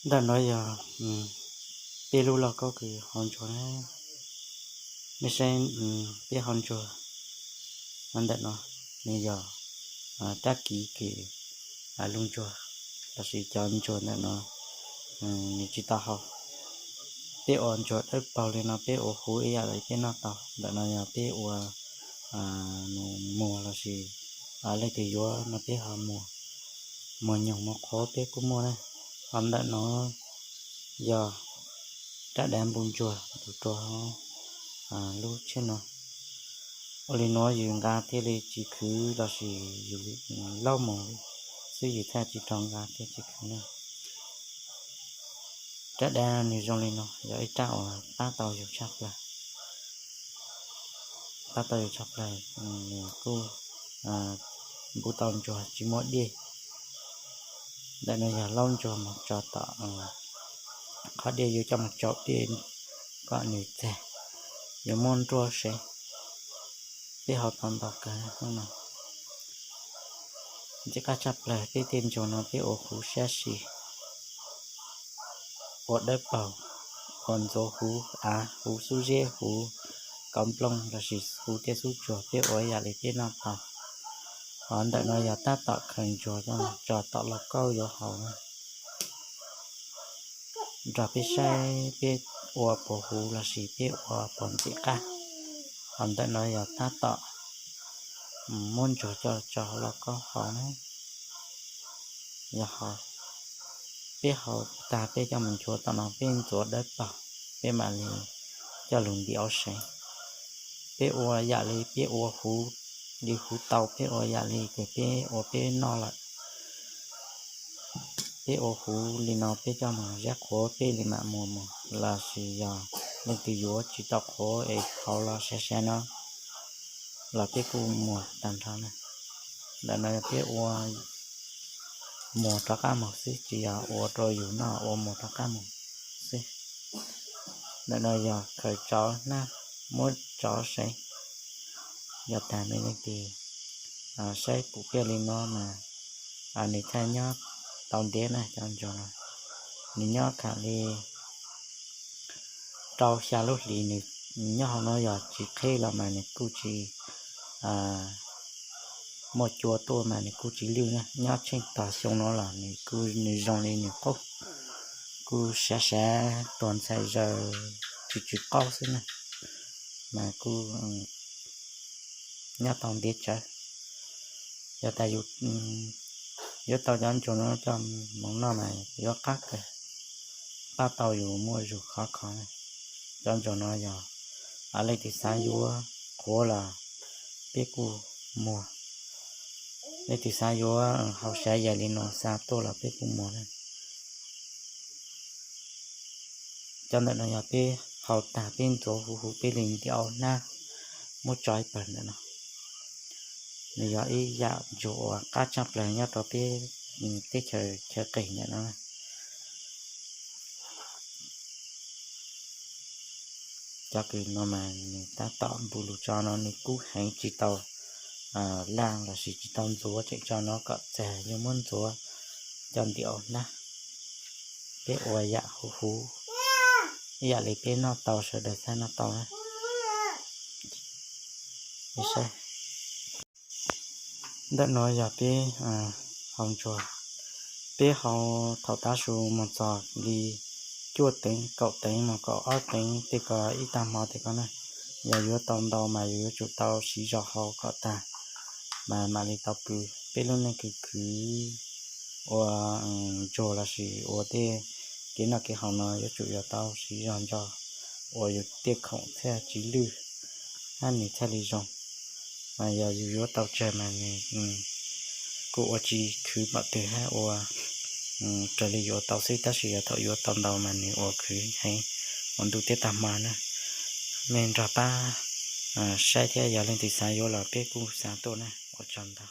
Ntawm no yog peb lub lauj kaub kws hau ntsuag na. Nej saib peb hau ntsuag ntawm no, nws yog rab kiv kws lub ntsuag lossis cov ntsuag ntawm no nws tsis tau hau. Peb ua ntsuag dawb paug li no peb ua huv ib yam li peb noj tau. Ntawm no yog peb ua mus muag lossis leej twg yuav no peb ho muag, muag nyoog muag qhuav peb kuj muaj na. Ho ntawm no yog rab dav npus ntsuag tus rua lub tsheb no. Ua li nuav yus nqa thiaj li tsis khwv lossis yus laub mus xwb yus thiaj tsis rov nqa thiaj tsis khwv na. Rab dav nws zoo li no yog ib rab uas pab tau yus tshaj plaws, pab tau yus tshaj plaws, nws kuj npus tau ntsuag tsis muaj dej. Ntawm no yog laub ntsuag mus tso tom qhov dej, yuav coj mus tsau dej kom nws txag, yuav muab nruab sev. Peb hau tau ntau kawg no. Ntxim qab tshaj plaws peb tej ntsuag no peb ua huv sab si, ua dawb paug, ua ntxuav huv av, huv xub zeb, huv kauv nplooj lossis huv tej xub tsuag peb ua ib yam li peb noj tau. Ho ntawm no yog tab tom khaws ntsuag tso tom lauj kaub yuav hau na. Nrog peb saib peb ua puas huv lossis peb ua puas ntxim qab. Ho ntawm no yog tab tom muab ntsuag coj tso hauv lauj kaub hau na. Yog hau, peb hau tag peb coj mus nchuav tom no peb ntxuav dawb paug, peb mam li coj lug ntim hauv sev. Peb ua yam li peb ua huv, li huv tau peb ua yam li kws peb ua peb noj lawm. Peb ua huv li no peb coj mus zab qhuav peb li mam muag mus, lossis yog leej twg yuav tsis tau qhuav es hau los sab sab no los peb kuj muag tag nrho na. Ntawm no yog peb ua muag rov qab mus xwb, tsis yog ua rau yus noj, ua muag rov qab mus xwb. Ntawm no yog khaws tsov hnab muab tsov sev. Yog tas me leej twg saib pum piaj li no mas nws thiaj nyob tau ntev na cov ntsuag no. Nws nyob kam li rau xya lub hlis, nws nyob hauv no yog tsis qheb los mas nws kuj tsis muaj cua tuaj mas nws kuj tsis lwj na. Nyob tsheej tog xyoo no los nws kuj, nws zoo li nws qub, kuj sav sav tuag ntxhais zaws tsw tsw qaub xwb na, mas kuj nyob tau ntev tsawv. Yog tas yus yuav tau cov ntsuag no coj mus noj mas yuav qab kawg, pab tau yus muaj zug khov kho. Cov ntsuag no yog leej twg xav yuav qhuav los peb kuj muag, leej twg xav yuav hau sav yaig li no xa tuaj los peb kuj muag na. Cov ntawm no yog peb hau tag peb ntxuav huv huv peb li ntim hauv hnab muab tso ib pawg ntawm no. Nws yog ib yam ntsuag uas qab tshaj plaws nyob rau peb teb chaws chaw qis ntawm no. Cov kws no mas nws tab tom npus lug tso no nws kub heev tsis tau laj lossis tsis tau ntxuav, tseem tso no kom txag yuav muab ntxuav coj ntim hauv hnab. Peb ua yam huv huv ib yam li peb noj tau sawv daws txhaj noj tau na. Ntawm no yog peb hau ntsuag, peb hau thaum tav su mus txog li cuaj teev kaum teev mus kaum ob teev tej ko ib tag hmo tej ko na. Yog yuav tau ntau mas yus yuav tsum tau siv zog hau kom tag mas mam li tau pw. Peb lub neej khwv khwv ua ntsuag lossis ua tej kev noj kev haus no yuav tsum yuav tau siv zog ntso ua yus tej khoom thiaj tsis lwj hab nws thiaj li zoo. Mas yog yus yuav tau tsawg mas nws kuj ua tsis khwv pom twg hab ua raws li yuav tau xwb, tab sis yog thaum yuav tau ntau mas nws ua khwv heev ua ntu tej tag hmo na. Mej nrog pab saib thiab yog leej twg xav yuav los peb kuj xa tuaj na. Ua tsaug ntau.